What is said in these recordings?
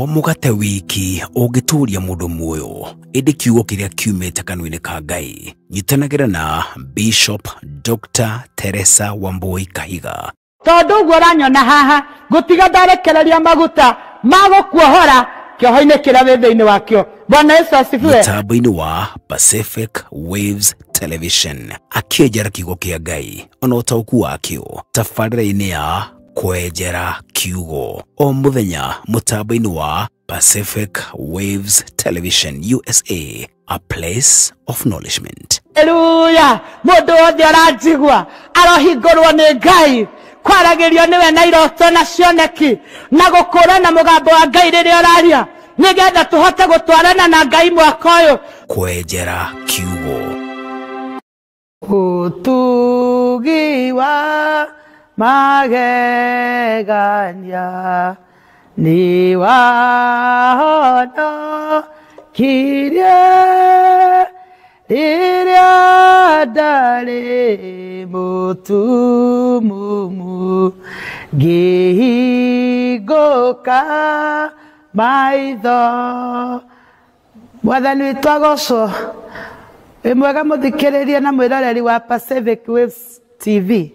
To mũgate wiki ũngĩtũũria mũndũ muoyo, ĩndĩ kiugo kĩrĩa kiumĩte kanua-inĩ ka Ngai. Nyitanagĩra na Bishop Dr. Teresa Wambui Kahiga. Tondũ ũguo ũranyona haha, ngũtiga ndarekereria maguta ma gũkuohora kĩoho-inĩ kĩrĩa wĩ thĩinĩ wakĩo. Bwana Yesu asifiwe. Mũtambo-inĩ wa Pacific Waves Television akĩenjera kiugo kĩa Ngai ona ũtaũku wakĩo tabarĩra-inĩ ya Kwenjera Kiugo o mũthenya mũtambo-inĩ wa Pacific Waves Television USA, a place of nourishment. Haleluya. Mũndũ wothe ũranjigua arohingũrwo nĩ Ngai, kwaragĩrio nĩwe na iroto na cioneki na gũkũrana mũgambo wa Ngai rĩrĩa ũraria, nĩgetha tũhote gũtwarana na Ngai mwaka ũyũ. Kwenjera Kiugo. Ũtugi wa magegania nĩ wahonokirie rĩrĩa ndarĩ mũtumumu, ngĩhingũka maitho. Mwathani witũ agocwo. Wĩ mwega mũthikĩrĩria na mwĩroreri wa Pacific Waves TV.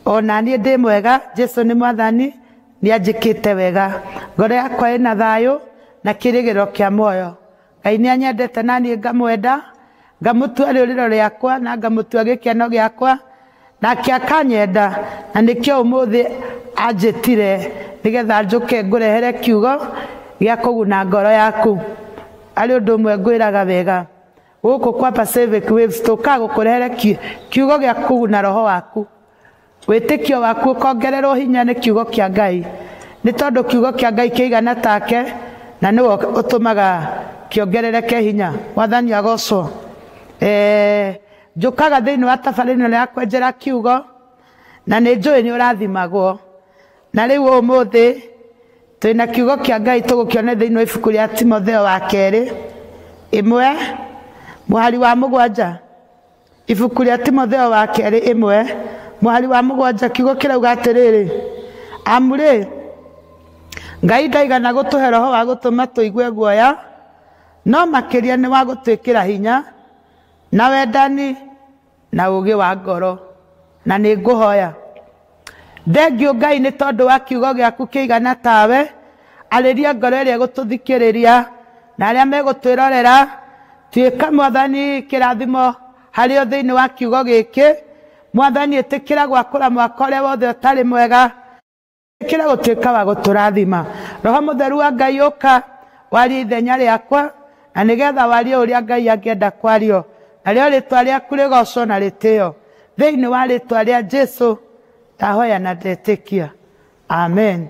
Ona niĩ ndĩ mwega, Jesu nĩ mwathani, nĩ anjĩkĩte wega. Ngoro yakwa ĩna thayũ na kĩrĩgĩrĩro kĩa muoyo. Ngai nĩ anyendete na niĩ ngamwenda, ngamũtua rĩũrĩro rĩakwa na ngamũtua gĩkeno gĩakwa, nake akanyenda, na nĩkĩo ũmũthĩ anjĩtire nĩgetha njũke ngũrehere kiugo gĩa kũguna ngoro yaku. Arĩ ũndũ ũmwe ngwĩraga wega, gũkũ kwa Pacific Waves tũkaga gũkũrehere kiugo gĩa kũguna roho waku, wĩtĩkio waku ũkongererwo hinya nĩ kiugo kĩa Ngai, nĩ tondũ kiugo kĩa Ngai kĩigana take na nĩwe ũtũmaga kĩongerereke hinya. Mwathani agocwo. Njũkaga thĩinĩ wa tabarĩra ĩno ya kwenjera kiugo na nĩ njũĩ nĩ ũrathimagwo. Na rĩu ũmũthĩ twĩna kiugo kĩa Ngai tũgũkĩona thĩinĩ wa ibuku rĩa Timotheo wa kerĩ 1 mũhari wa 7. Ibuku rĩa Timotheo wa kerĩ 1 mũhari wa 7, kiugo kĩrauga atĩrĩrĩ, amu rĩ Ngai ndaigana gũtũhe roho wa gũtũma tũigue guoya, no makĩria nĩ wa gũtwĩkĩra hinya na wendani na ũũgĩ wa ngoro. Na nĩ ngũhoya thengio Ngai nĩ tondũ wa kiugo gĩaku kĩigana tawe, arĩria ngoro ĩrĩa ĩgũtũthikĩrĩria na arĩa megũtwĩrorera. Tuĩka Mwathani kĩrathimo harĩ o thĩinĩ wa kiugo gĩkĩ. Mwathani ĩtĩkĩra gwakũra mwaka ũrĩa wothe ũtarĩ mwega, ĩtĩkĩra gũtuĩka wa gũtũrathima. Roho Mũtheru wa Ngai ũka warie ithenya rĩakwa, na nĩgetha warie ũrĩa Ngai angĩenda kwario, narĩo rĩtwa rĩaku rĩgocwo na rĩtĩo. Thĩinĩ wa rĩtwa rĩa Jesu ndahoya na ndetĩkia, amen.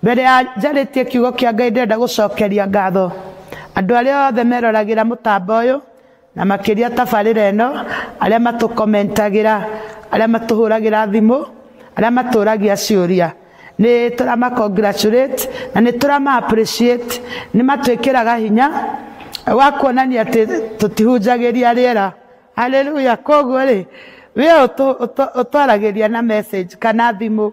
Mbere ya njarĩtie kiugo kĩa Ngai ndĩrenda gũcokeria ngatho andũ arĩa othe meroragĩra mũtambo ũyũ na makĩria tabarĩra ĩno, arĩa matũkomentagĩra, arĩa matũhũragĩra thimũ, arĩa matũragia ciũria. Nĩ tũrama congratulate na nĩ tũrama appreciate, nĩ matwĩkĩraga hinya wa kuonania atĩ tũtihunjagĩria rĩera. Haleluya. Koguo rĩ, we ũtwaragĩria na message kana thimũ,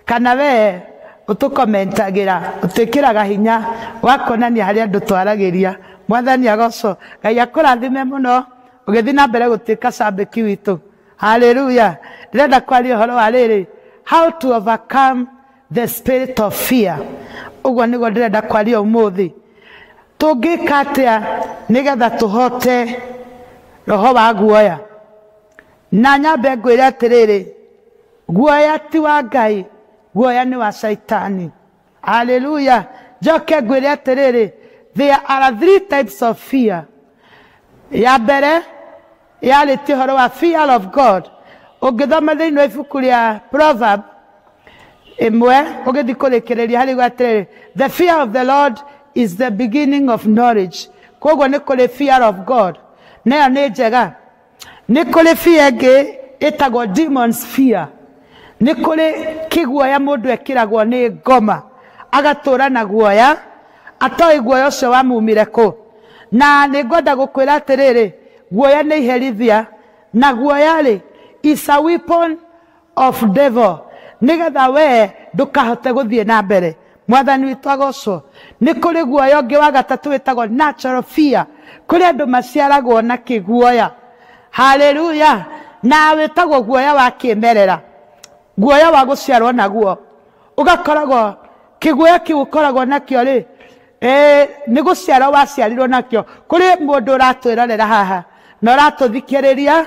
kana we ũtũkomentagĩra, ũtwĩkĩraga hinya wa kuonania harĩa andũ twaragĩria. Mwathani agocwo. Ngai akũrathime mũno ũgĩthiĩ na mbere gũtuĩka cambĩki witũ. Haleluya. Ndĩrenda kwaria ũhoro wa rĩrĩ, how to overcome the spirit of fear. Ũguo nĩguo ndĩrenda kwaria ũmũthĩ. Tũngĩka atĩa nĩgetha tũhote roho wa guoya? Na nyambe ngwĩre atĩrĩrĩ, guoya ti wa Ngai, guoya nĩ wa Shaitani. Haleluya. Njoke ngwĩre atĩrĩrĩ, there are 3 types of fear. Ya mbere yarĩtie ũhoro wa fear of God. Ũngĩthoma thĩinĩ wa ibuku rĩa Proverb 1 ũgĩthiĩ kũrĩkĩrĩria harĩ uga atĩrĩrĩ, the fear of the Lord is the beginning of knowledge. Koguo nĩ kũrĩ fear of God, nayo nĩ njega. Nĩ kũrĩ fear ĩngĩ ĩtagwo demons fear. Nĩ kũrĩ kĩguoya mũndũ ekĩragwo nĩ ngoma, agatũra na guoya atoĩ guoya ũcio wamumire kũ. Na nĩ ngwenda gũkwĩra atĩrĩrĩ, guoya nĩ iherithia, na guoya rĩ is a weapon of devil, nĩgetha we ndũkahote gũthiĩ na mbere. Mwathani witũ agocwo. Nĩ kũrĩ guoya ũngĩ wa gatatũ wĩtagwo natural fear, kũrĩ andũ maciaragwo na kĩguoya. Haleluya. Na wĩtagwo guoya wa kĩmerera, guoya wa gũciarwo naguo. Ũgakoragwo kĩguoya kĩu ũkoragwo nakĩo rĩ, nĩ gũciarwo waciarirwo nakĩo. Kũrĩ mũndũ ũratwĩrorera haha na ũratũthikĩrĩria,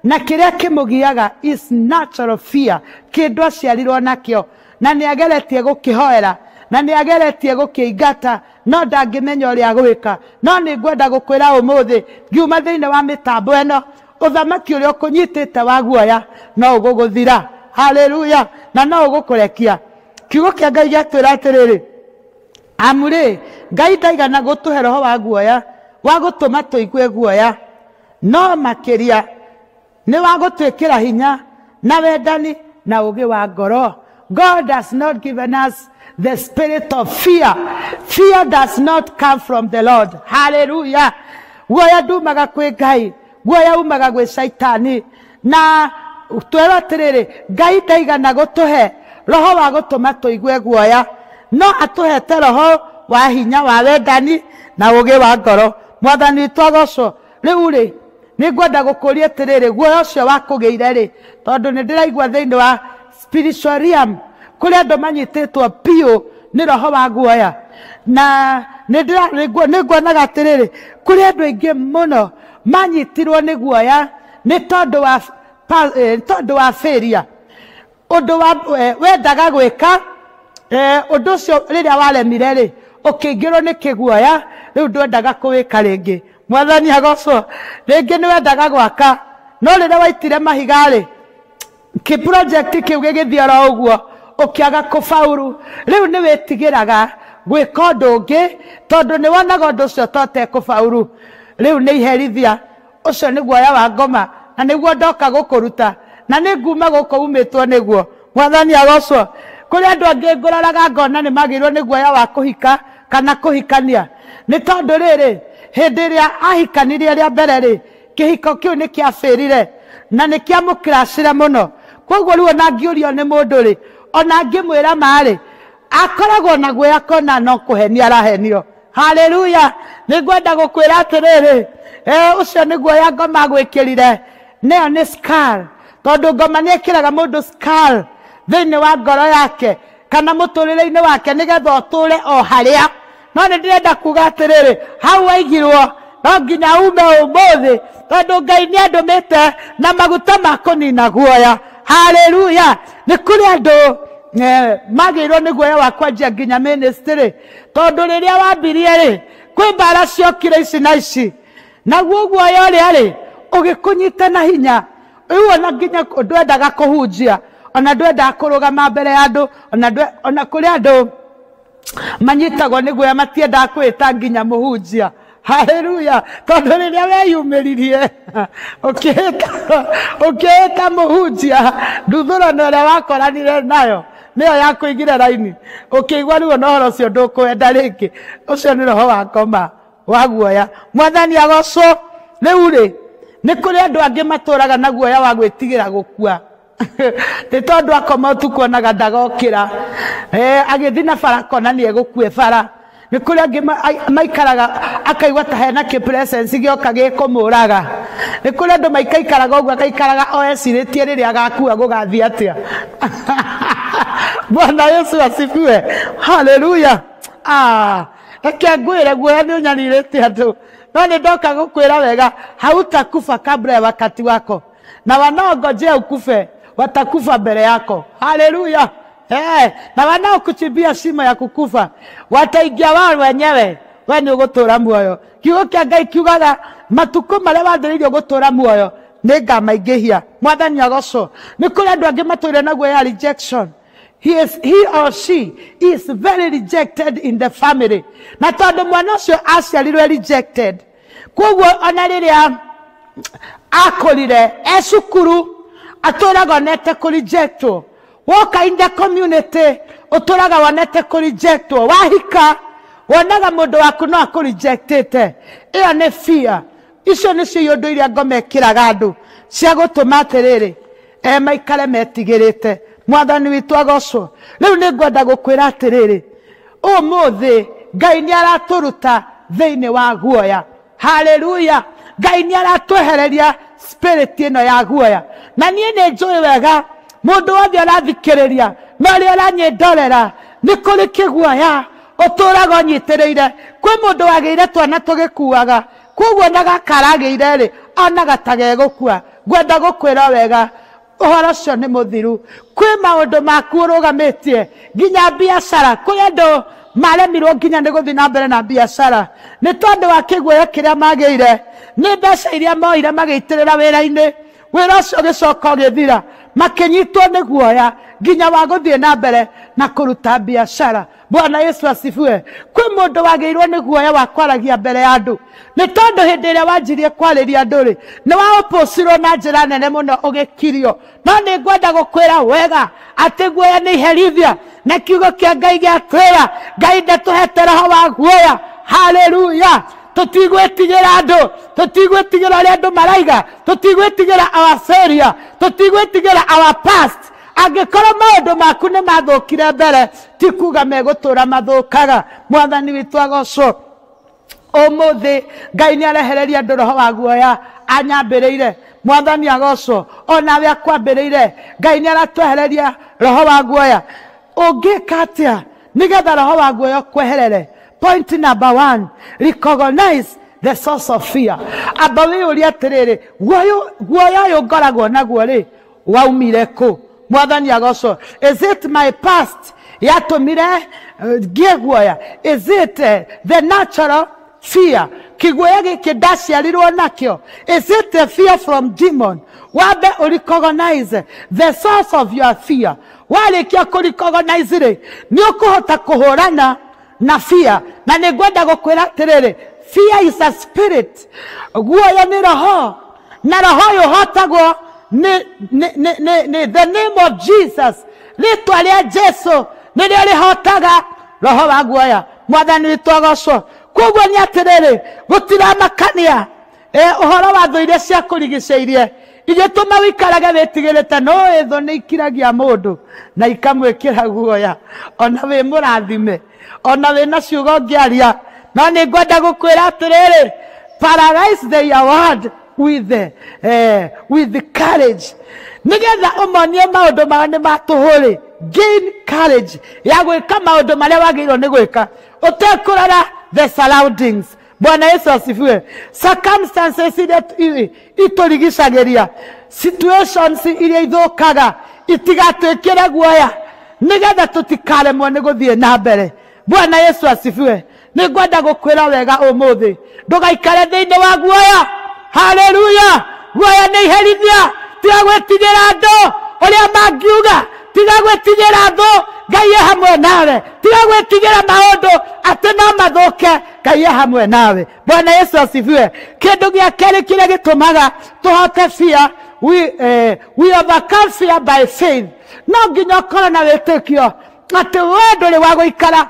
na kĩrĩa kĩmũgiaga is natural fear, kĩndũ aciarirwo nakĩo na nĩ ageretie gũkĩhoera na nĩ ageretie gũkĩingata, no ndangĩmenya ũrĩa gwĩka. No nĩ ngwenda gũkwĩra ũmũthĩ ngiuma thĩinĩ wa mĩtambo ĩno, ũthamaki ũrĩa ũkũnyitĩte wa guoya no ũgũgũthira. Haleluya. Na no ũgũkũrekia. Kiugo kĩa Ngai gĩatwĩra atĩrĩrĩ, amu rĩ, Ngai ndaigana gũtũhe roho wa guoya wa gũtũma tũigue guoya, no makĩria nĩ wa gũtwĩkĩra hinya na wendani na ũũgĩ wa ngoro. God has not given us the spirit of fear. Fear does not come from the Lord. Hallelujah. Guoya ndumaga kwĩ Ngai, guoya umaga gwĩ Shaitani. Na twĩrwo atĩrĩrĩ, Ngai ndaigana gũtũhe roho wa gũtũma tũigue guoya, no atũhete roho wa hinya wa wendani na ũũgĩ wa ngoro. Mwathani witũ agocwo. Rĩu rĩ, nĩ ngwenda gũkũria atĩrĩrĩ, guoya ũcio wakũgĩire rĩ, tondũ nĩ ndĩraigua thĩinĩ wa spiritual realm kũrĩ andũ manyitĩtwo biũ nĩ roho wa guoya. Na nĩ nguonaga atĩrĩrĩ, kũrĩ andũ aingĩ mũno manyitirwo nĩ guoya nĩ tondũ wa failure. Ũndũ wa wendaga gwĩka, ũndũ ũcio rĩrĩa waremire rĩ, ũkĩingĩrwo nĩ kĩguoya, rĩu ndwendaga kũwĩka rĩngĩ. Mwathani agocwo. Rĩngĩ nĩ wendaga gwaka, no rĩrĩa waitire mahiga rĩ, kĩ project kĩu gĩgĩthiĩ oro ũguo, ũkĩaga kũbauru. Rĩu nĩ wĩtigĩraga gwĩka ũndũ ũngĩ, tondũ nĩ wonaga ũndũ ũcio ta ũtekũbauru. Rĩu nĩ iherithia. Ũcio nĩ guoya wa ngoma, na nĩguo ndoka gũkũruta, na nĩ nguma gũkũ umĩtwo nĩguo. Mwathani agocwo. Kũrĩ andũ angĩ ngũroraga ngona nĩ magĩrĩirwo nĩ guoya wa kũhika kana kũhikania, nĩ tondũ rĩrĩ, hĩndĩ ĩrĩa ahikanirie rĩa mbere rĩ, kĩhiko kĩu nĩ kĩabĩrire na nĩ kĩamũkĩracire mũno. Koguo rĩu ona angĩũrio nĩ mũndũ rĩ, ona angĩmwĩra ma rĩ, akoragwo na guoya akona no kũhenia arahenio. Haleluya. Nĩ ngwenda gũkwĩra atĩrĩrĩ, ũcio nĩ guoya ngoma agwĩkĩrire, nĩyo nĩ scar, tondũ ngoma nĩ ĩkĩraga mũndũ scar thĩinĩ wa ngoro yake kana mũtũrĩre-inĩ wake, nĩgetha ũtũre o harĩa. No nĩ ndĩrenda kuga atĩrĩrĩ, hau waigirwo no nginya ume ũmũthĩ, tondũ Ngai nĩ andũmĩte na maguta ma kũnina guoya. Haleluya. Nĩ kũrĩ andũ magĩrĩirwo nĩ guoya wa kwanjia nginya ministry, tondũ rĩrĩa wambirie rĩ, kwĩ mbara ciokire ici na ici, naguo guoya ũrĩa rĩ ũgĩkũnyita na hinya. Rĩu ona nginya ndwendaga kũhunjia, ona ndwendaga kũrũgama mbere ya andũ, ona kũrĩ andũ manyitagwo nĩ guoya matiendaga kwĩta nginya mũhunjia. Haleluya. Tondũ rĩrĩa weyumĩririe ũkĩĩta mũhunjia, nduthũrano ĩrĩa wakoranire nayo nĩyo yakũigire raini, ũkĩigua rĩu ona ũhoro ũcio ndũkwenda rĩngĩ. Ũcio nĩ roho wa ngoma wa guoya. Mwathani agocwo. Rĩu rĩ, nĩ kũrĩ andũ angĩ matũraga na guoya wa gwĩtigĩra gũkua, nĩ tondũ akoma ũtukũ onaga ndagokĩra, agĩthiĩ na bara akona nĩ egũkue bara. Nĩ kũrĩ angĩ maikaraga akaigua ta hena kĩ presence gĩoka gĩkũmũraga. Nĩ kũrĩ andũ maikaikaraga ũguo, akaikaraga o ecirĩtie rĩrĩa agakua gũgathiĩ atĩa. Bwana Yesu asifiwe. Haleluya. Reke ngwĩre, guoya nĩ ũnyarirĩte andũ, no nĩ ndoka gũkwĩra wega, hautakufa kabla ya wakati wako, na wanaongojea ukufe watakufa mbele yako. Haleluya. Na wanaokuchimbia shimo ya kukufa wataingia wao wenyewe. We nĩ ũgũtũra muoyo. Kiugo kĩa Ngai kiugaga matukũ marĩa wathĩrĩirio gũtũra muoyo nĩ ngamaingĩhia. Mwathani agocwo. Nĩ kũrĩ andũ angĩ matũire na guoya rejection. He or she is very rejected in the family. Na tondũ mwana ũcio aciarirwe rejected, koguo ona rĩrĩa akũrire e cukuru atũraga onete kũrejectwo. Woka in the community ũtũraga wonete kũrejectwo. Wahika wonaga mũndũ waku no akũrejectĩte. Ĩyo nĩ fear. Icio nĩcio iũndũ iria ngoma ĩkĩraga andũ cia gũtũma atĩrĩrĩ, maikare metigĩrĩte. Mwathani witũ agocwo. Rĩu nĩ ngwenda gũkwĩra atĩrĩrĩ, Ũmũthĩ Ngai nĩ aratũruta thĩinĩ wa guoya. Haleluya. Ngai nĩ aratwehereria spirit ĩno ya guoya. Na niĩ nĩ njũĩ wega mũndũ wothe ũrathikĩrĩria na ũrĩa ũranyĩndorera nĩ kũrĩ kĩguoya ũtũraga ũnyitĩrĩire. Kwĩ mũndũ wagĩire twana tũgĩkuaga, koguo na gaka aragĩire rĩ onaga ta gegũkua. Ngwenda gũkwĩra wega ũhoro ũcio nĩ mũthiru. Kwĩ maũndũ maku ũrũgamĩtie nginya biacara. Kwĩ andũ maremirwo nginya nĩ gũthiĩ na mbere na biacara nĩ tondũ wa kĩguoya kĩrĩa magĩire, nĩ mbeca iria moire magĩitĩrĩra wĩra-inĩ, wĩra ũcio ũgĩcoka ũgĩthira, makĩnyitwo nĩ guoya nginya wa gũthiĩ na mbere na kũruta biacara. Bwana Yesu asifiwe. Kwĩ mũndũ wagĩirwo nĩ guoya wa kwaragia mbere ya andũ nĩ tondũ hĩndĩ ĩrĩa wanjirie kwarĩria andũ rĩ nĩ waopocirwo na njĩra nene mũno ũgĩkirio. No nĩ ngwenda gũkwĩra wega atĩ guoya nĩ iherithia, na kiugo kĩa Ngai gĩatwĩra Ngai ndatũhete roho wa guoya. Haleluya. Tũtigwĩtigĩra andũ, tũtigwĩtigĩra ũrĩa andũ maraiga, tũtigwĩtigĩra our failure, tũtigwĩtigĩra our past. Angĩkorwo maũndũ maku nĩ mathũkire mbere, ti kuga megũtũra mathũkaga. Mwathani witũ agocwo. Ũmũthĩ Ngai nĩ arehereria andũ roho wa guoya anyambĩrĩire. Mwathani agocwo. Onawe akwambĩrĩire. Ngai nĩ aratwehereria roho wa guoya. Ũngĩka atĩa nĩgetha roho wa guoya ũkweherere? Point number 1, recognize the source of fear. Amba wĩyũrie atĩrĩrĩ, guoya ũyũ ngoragwo naguo rĩ waumire kũ? Mwathani agocwo. Is it my past yatũmire ngĩe guoya? Is it the natural fear? Kĩguoya gĩkĩ ndaciarirwo nakĩo? Is it a fear from demon? Wambe ũrecognize the source of your fear. Warĩkia kũrecognize rĩ, nĩ ũkũhota kũhũrana na fear. Na nĩ ngwenda gũkwĩra atĩrĩrĩ, fear is a spirit. Guoya nĩ roho, na roho ũyũ ũhotagwo nĩ the name of Jesus. Rĩtwa rĩa Jesu nĩrĩo rĩhotaga roho wa guoya. Mwathani witũ agocwo. Koguo nĩ atĩrĩrĩ, gũtiramakania ũhoro wa thũ iria ciakũrigicĩirie igĩtũma wĩikarage wĩtigĩrĩte. No ĩthũ nĩ ikiragia mũndũ na ikamwĩkĩra guoya, ona wĩ mũrathime, ona wĩna ciugo ũngĩaria. No nĩ ngwenda gũkwĩra atĩrĩrĩ, paralyze their word with the courage, nĩgetha ũmonie maũndũ mao nĩ ma tũhũ rĩ. Gain courage ya gwĩka maũndũ marĩa wagĩrĩirwo nĩ gwĩka ũtekũrora the surroundings. Bwana Yesu asifiwe. Circumstances iria itũrigicagĩria, situations iria ithũkaga itigatwĩkĩre guoya, nĩgetha tũtikaremwo nĩ gũthiĩ na mbere. Bwana Yesu asifiwe. Nĩ ngwenda gũkwĩra wega ũmũthĩ, ndũgaikare thĩinĩ wa guoya. Haleluya. Guoya nĩ iherithia. Tiga gwĩtigĩra andũ ũrĩa mangiuga, tiga gwĩtigĩra thũ, Ngai e hamwe nawe. Tiga gwĩtigĩra maũndũ atĩ no mathũke, Ngai e hamwe nawe. Bwana Yesu asifiwe. Kĩndũ gĩa kerĩ kĩrĩa gĩtũmaga tũhote fear, we overcome fear by faith. No nginya ũkorwo na wĩtĩkio atĩ we ndũrĩ wa gũikara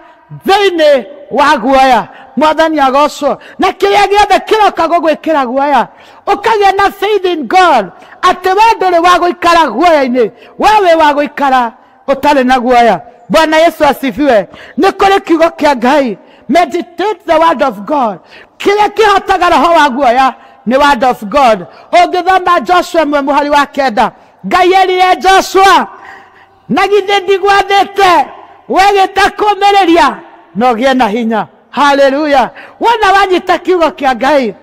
thĩinĩ wa guoya. Mwathani agocwo. Na kĩrĩa gĩothe kĩroka gũgwĩkĩra guoya, ũkagĩa na faith in God atĩ we ndũrĩ wa gũikara guoya-inĩ, we wĩ wa gũikara ũtarĩ na guoya. Bwana Yesu asifiwe. Nĩ kũrĩ kiugo kĩa Ngai, meditate the word of God. Kĩrĩa kĩhotaga roho wa guoya nĩ word of God. Ũngĩthoma Joshua 1 mũhari wa 9, Ngai erire Joshua, na githĩ ndigwathĩte we gĩtakũmĩrĩria na ũgĩe na hinya. Haleluya. Wona wanyita kiugo kĩa Ngai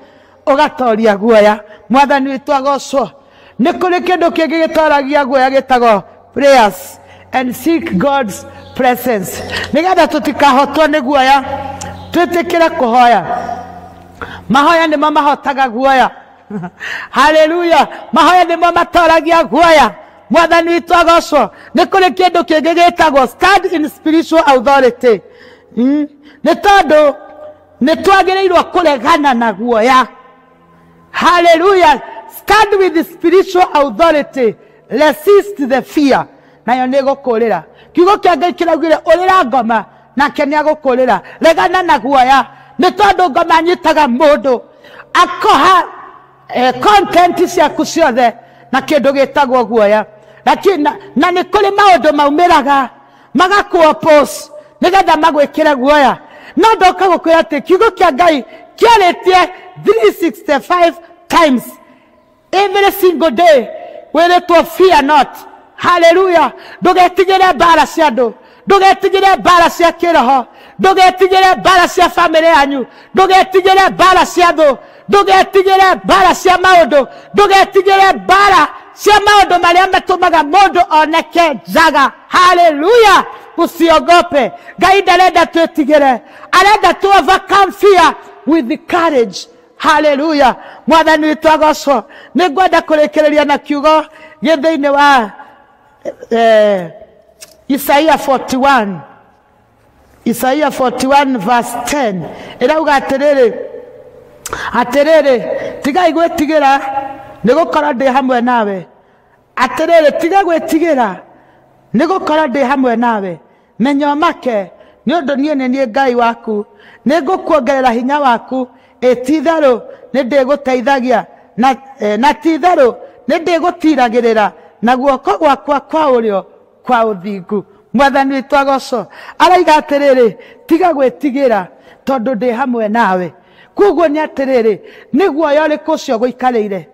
ũgatoria guoya. Mwathani witũ agocwo. Nĩ kũrĩ kĩndũ kĩngĩ gĩtoragia guoya gĩtagwo prayers and seek God's presence. Nĩgetha tũtikahotwo nĩ guoya, twĩtĩkĩre kũhoya. Mahoya nĩmo mahotaga guoya. Haleluya. Mahoya nĩmo matoragia guoya. Mwathani witũ agocwo. Nĩ kũrĩ kĩndũ kĩngĩ gĩtagwo stand in spiritual authority. Nĩ tondũ nĩ twagĩrĩirwo kũregana na guoya. Haleluya. Stand with the spiritual authority, resist the fear, nayo nĩ ĩgũkũrĩra. Kiugo kĩa Ngai kĩraugire ũrĩra ngoma nake nĩ agũkũrĩra. Regana na guoya, nĩ tondũ ngoma nyitaga mũndũ akoha content ciaku ciothe na kĩndũ gĩtagwo guoya. Lakini na nĩ kũrĩ maũndũ maumĩraga magakũ oppose. nĩgetha magwĩkĩre guoya. No ndoka gũkwĩra atĩ kiugo kĩa Ngai kĩarĩtie 365 times every single day, wĩrĩtwo fear not. Haleluya. Ndũgetigĩre mbara cia andũ, ndũgetigĩre mbara cia kĩroho, ndũgetigĩre mbara cia bamĩrĩ yanyu, ndũgetigĩre mbara cia thũ, ndũgetigĩre mbara cia maũndũ, ndũgetigĩre mbara cia maũndũ marĩa matũmaga mũndũ oneke njaga. Haleluya. Usiogope. Ngai ndarenda twĩtigĩre, arenda tu overcome fear with the courage. Haleluya. Mwathani witũ agocwo. Nĩ ngwenda kũrĩkĩrĩria na kiugo gĩ thĩinĩ wa Isaiah 41. Isaiah 41 verse 10 ĩrauga atĩrĩrĩ, atĩrĩrĩ, tigai gwĩtigĩra nĩ gũkorwo ndĩ hamwe nawe. Atĩrĩrĩ, tiga gwĩtigĩra nĩ gũkorwo ndĩ hamwe nawe. Menya ũmake nĩ ũndũ niĩ nĩ niĩ Ngai waku, nĩ ngũkuongerera hinya waku. Ĩ ti-itherũ nĩ ndĩgũteithagia na ti-itherũ nĩ ndĩgũtiragĩrĩra na guoko gwakwa kwa ũrĩo kwa ũthingu. Mwathani witũ agocwo. Araiga atĩrĩrĩ, tiga gwĩtigĩra tondũ ndĩ hamwe nawe. Koguo nĩ atĩrĩrĩ, nĩ guoya ũrĩkũ ũcio gũikarĩire?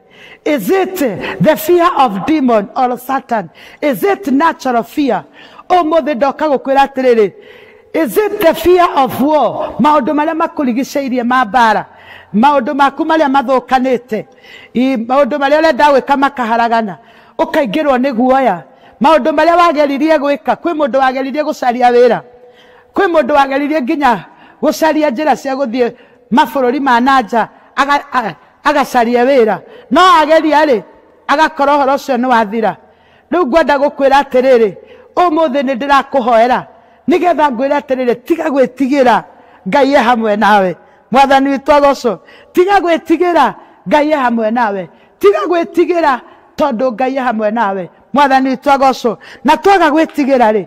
Is it the fear of demon or Satan? Is it natural fear? Ũmũthĩ ndoka gũkwĩra atĩrĩrĩ, is it the fear of war? Maũndũ marĩa makũrigicĩirie ma mbara, maũndũ maku marĩa mathũkanĩte, maũndũ marĩa ũrenda gwĩka makaharagana, ũkaingĩrwo nĩ guoya. Maũndũ marĩa wageririe gwĩka, kwĩ mũndũ wageririe gũcaria wĩra, kwĩ mũndũ wageririe nginya gũcaria njĩra cia gũthiĩ mabũrũri ma nanja agacaria wĩra, no ageria rĩ agakora ũhoro ũcio nĩ wathira. Rĩu ngwenda gũkwĩra atĩrĩrĩ, ũmũthĩ nĩ ndĩrakũhoera nĩgetha ngwĩre atĩrĩrĩ, tiga gwĩtigĩra, Ngai e hamwe nawe. Mwathani witũ agocwo. Tiga gwĩtigĩra, Ngai e hamwe nawe. Tiga gwĩtigĩra tondũ Ngai e hamwe nawe. Mwathani witũ agocwo. Na twaga gwĩtigĩra rĩ,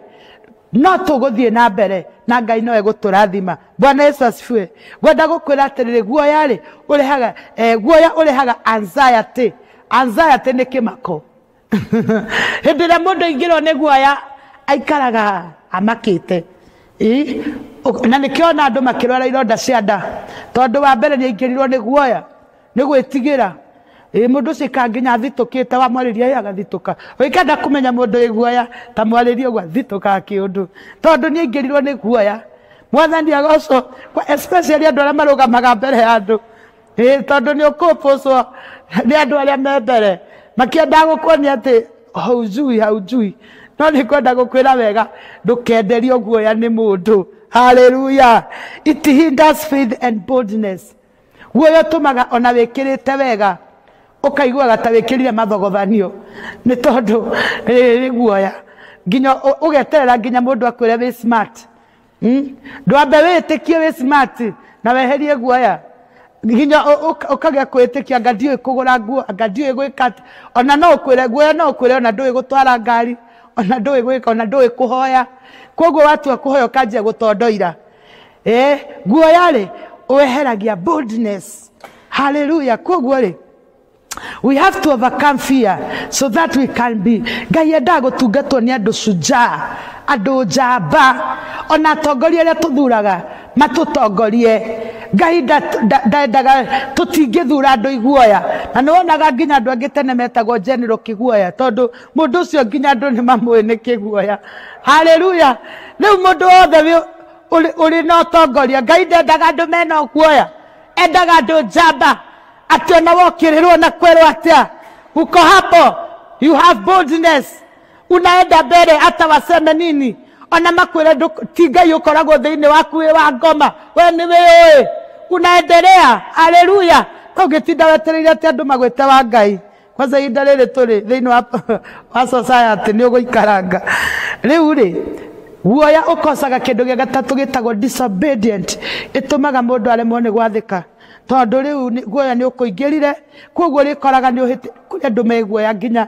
no tũgũthiĩ na mbere na Ngai no egũtũrathima. Bwana Yesu asifiwe. Ngwenda gũkwĩra atĩrĩrĩ, guoya rĩ ũrehaga guoya ũrehaga anxiety. Anxiety nĩ kĩmako. Hĩndĩ ĩrĩa mũndũ aingĩrwo nĩ guoya aikaraga amakĩte. Na nĩkĩo ona andũ makĩrwara ironda cia nda, tondũ wa mbere nĩ aingĩrirwo nĩ guoya, nĩ gwĩtigĩra. Mũndũ ũcio ikara nginya athitũkĩte, wamwarĩria ĩ agathitũka. Ũngĩenda kũmenya mũndũ wĩ guoya, ta mwarĩrie ũguo athitũkaga kĩũndũ, tondũ nĩ aingĩrirwo nĩ guoya. Mwathani agocwo, especially andũ arĩa marũgamaga mbere ya andũ. Tondũ nĩ ũkũpũcwo nĩ andũ arĩa me mbere, makĩendaga gũkuonia atĩ haujui, haujui. No nĩ kwenda gũkwĩra wega, ndũkenderio guoya nĩ mũndũ. Haleluya. It hinders faith and boldness. Guoya ũtũmaga ona wĩkĩrĩte wega ũkaiguaga ta wĩkĩrire mathogothanio nĩ tondũ nĩ guoya. Nginya ũgeterera nginya mũndũ akwĩre wĩ smart. Ndwambe wĩtĩkie wĩ smart na weherie guoya. Nginya ũkagĩa kwĩtĩkia anga ndiũĩ kũgũra nguo, anga ndiũĩ gwĩka atĩ. Ona no ũkwĩre guoya, no ũkwĩre ona ndũĩ gũtwara ngari, ona ndũĩ gwĩka, ona ndũĩ kũhoya. Koguo watua kũhoya ũkanjia gũtondoira. Guoya rĩ weheragia boldness. Haleluya. Koguo rĩ, we have to overcome fear so that we can be. Ngai endaga gũtungatwo nĩ andũ shujaa, andũ njamba, ona atongoria arĩa tũthuraga matũtongorie. Ngai ndendaga tũtingĩthura andũ iguoya. Na nĩ wonaga nginya andũ angĩ tene metagwo general kĩguoya, tondũ mũndũ ũcio nginya andũ nĩ mamũĩ nĩ kĩguoya. Haleluya. Rĩu mũndũ wothe ũrĩ na ũtongoria, Ngai ndendaga andũ mena guoya, endaga andũ njamba. Atĩ ona wokĩrĩrwo na kwĩrwo atĩa, uko hapo, you have boldness, unaenda mbere hata waseme nini. Ona makwĩre ti Ngai ũkoragwo thĩinĩ waku wĩ wa ngoma, we nĩ wĩũĩ, unaendelea. Haleluya. Ũngĩtinda wetereire atĩ andũ magwĩte wa Ngai, kwanza ihinda rĩrĩ tũrĩ thĩinĩ wa society nĩ ũgũikaranga. Rĩu rĩ, guoya ũkocaga kĩndũ gĩa gatatũ gĩtagwo disobedient. Ĩtũmaga mũndũ aremwo nĩ gwathĩka, tondũ rĩu guoya nĩ ũkũingĩrire. Koguo rĩkoraga nĩ ũhĩtĩ, kũrĩ andũ me guoya nginya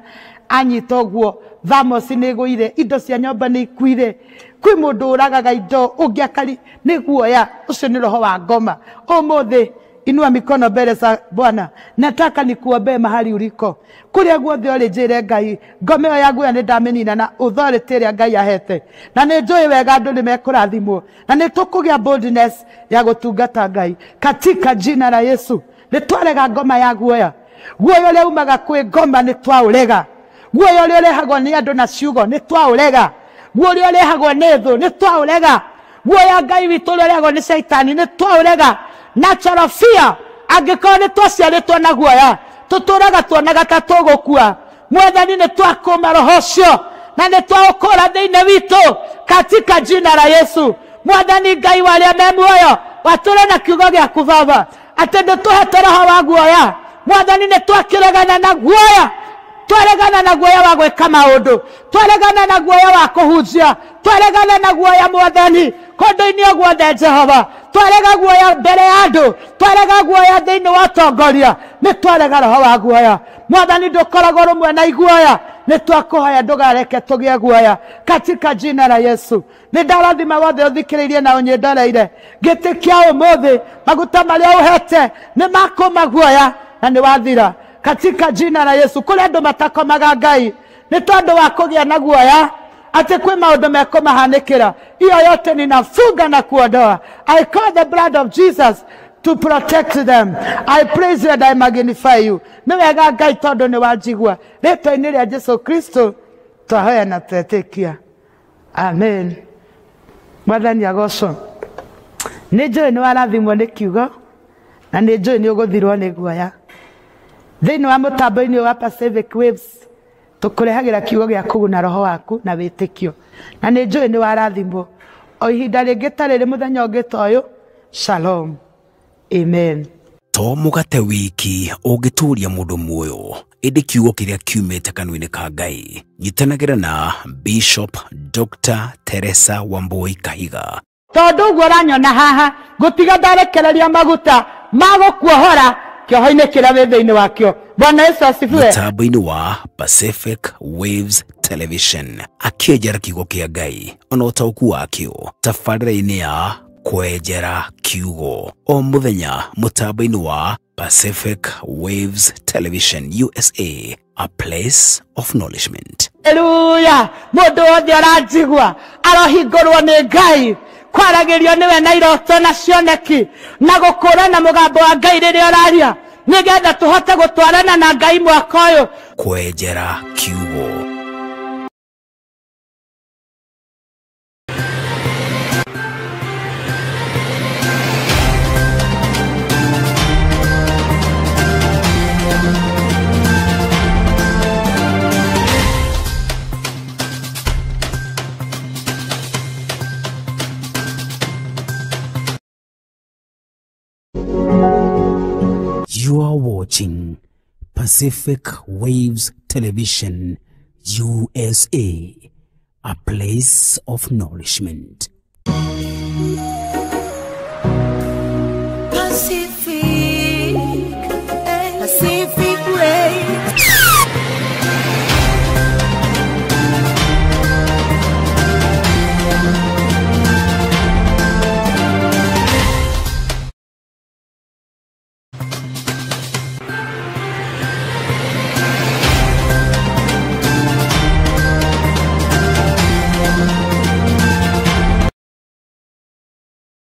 anyita ũguo thamosi nĩ ĩgũire, indo cia nyũmba nĩ ikuire. Kwĩ mũndũ ũragaga indo ũngĩ akari nĩ guoya. Ũcio nĩ roho wa ngoma. Ũmũthĩ Inua mikono mbere za Bwana. Nataka nikuombee mahali uliko. Kuria guothe uri njire Ngai, ngoma ĩyo ya guoya nĩ ndamĩnina na authority ĩrĩa Ngai ahete. Na nĩ njũĩ wega andũ nĩ mekũrathimwo. Na nĩ tũkũgĩa boldness ya gũtungata Ngai. Katika jina la Yesu. Nĩ twarega ngoma ya guoya. Guoya ũrĩa umaga kwĩ ngoma nĩ twaũrega. Guoya ũrĩa ũrehagwo nĩ andũ na ciugo nĩ twaũrega. Guoya ũrĩa ũrehagwo nĩ thũ nĩ twaũrega. Guoya Ngai witũ ũrĩa ũrehagwo nĩ caitani nĩ twaũrega. Natural fear angĩkorwo nĩ twaciarĩtwo na guoya tũtũraga tuonaga ta tũgũkua. Mwathani nĩ twakũma roho ũcio na nĩ twaũkũra thĩinĩ witũ katika jina la Yesu. Mwathani Ngai wa arĩa me muoyo watũre na kiugo gĩaku Baba atĩ ndũtũhete roho wa guoya. Mwathani nĩ twakĩregana na guoya, twaregana na guoya wa gwĩka maũndũ, twaregana na guoya wa kũhunjia, twaregana na guoya Mwathani kũndũ-inĩ o guothe Jehova, twarega guoya mbere ya andũ, twarega guoya thĩinĩ wa ũtongoria, nĩ twarega roho wa guoya. Mwathani ndũkoragwo rũmwe na iguoya, nĩ twakũhoya ndũgareke tũgĩe guoya katika jina la Yesu. Nĩ ndarathima wothe ũthikĩrĩirie na ũnyĩndoreire gĩtĩ kĩa ũmũthĩ, maguta marĩa ũhete nĩ makũma guoya na nĩ wathira katika jina la Yesu. Kũrĩ andũ matakomaga Ngai nĩ tondũ wa kũgĩa na guoya atĩ kwĩ maũndũ mekũmahanĩkĩra. Iyo yote ninafunga na kuondoa. I call the blood of Jesus to protect them. I praise you and I magnify you. Nĩ wega Ngai tondũ nĩ wanjigua. Rĩtwa-inĩ rĩa Jesu Kristo twahoya na twetĩkia. Amen. Mwathani agocwo. Nĩ njũĩ nĩ warathimwo nĩ kiugo na nĩ njũĩ nĩ ũgũthirwo nĩ guoya. Thĩinĩ wa mũtambo-inĩ wa Pacific Waves tũkũrehagĩra kiugo gĩa kũguna roho waku na wĩtĩkio. Na nĩ njũĩ nĩ warathimwo. O ihinda rĩngĩ ta rĩrĩ mũthenya ũngĩ ta ũyũ. Shalom. Amen. To mũgate wiki ũngĩtũria mũndũ muoyo, ĩndĩ kiugo kĩrĩa kiumĩte kanua-inĩ ka Ngai. Nyitanagĩra na Bishop Dr. Teresa Wambui Kahiga. Tondũ ũguo ũranyona haha ngũtiga ndarekereria maguta ma gũkuohora kĩoho-inĩ kĩrĩa wĩ thĩinĩ wakĩo. Bwana Yesu asifiwe. Mũtambo-inĩ wa Pacific Waves Television akĩenjera kiugo kĩa Ngai ona ũtaũku wakĩo tabarĩra-inĩ ya Kwenjera Kiugo o mũthenya mũtambo-inĩ wa Pacific Waves Television USA, a place of nourishment. Haleluya. Mũndũ wothe ũranjigua arohingũrwo nĩ Ngai, kwaragĩrio nĩwe na iroto na cioneki na gũkũrana mũgambo wa Ngai rĩrĩa ũraria, nĩgetha tũhote gũtwarana na Ngai mwaka ũyũ. Kwenjera Kiugo. You are watching Pacific Waves Television USA, a place of nourishment. Pacific.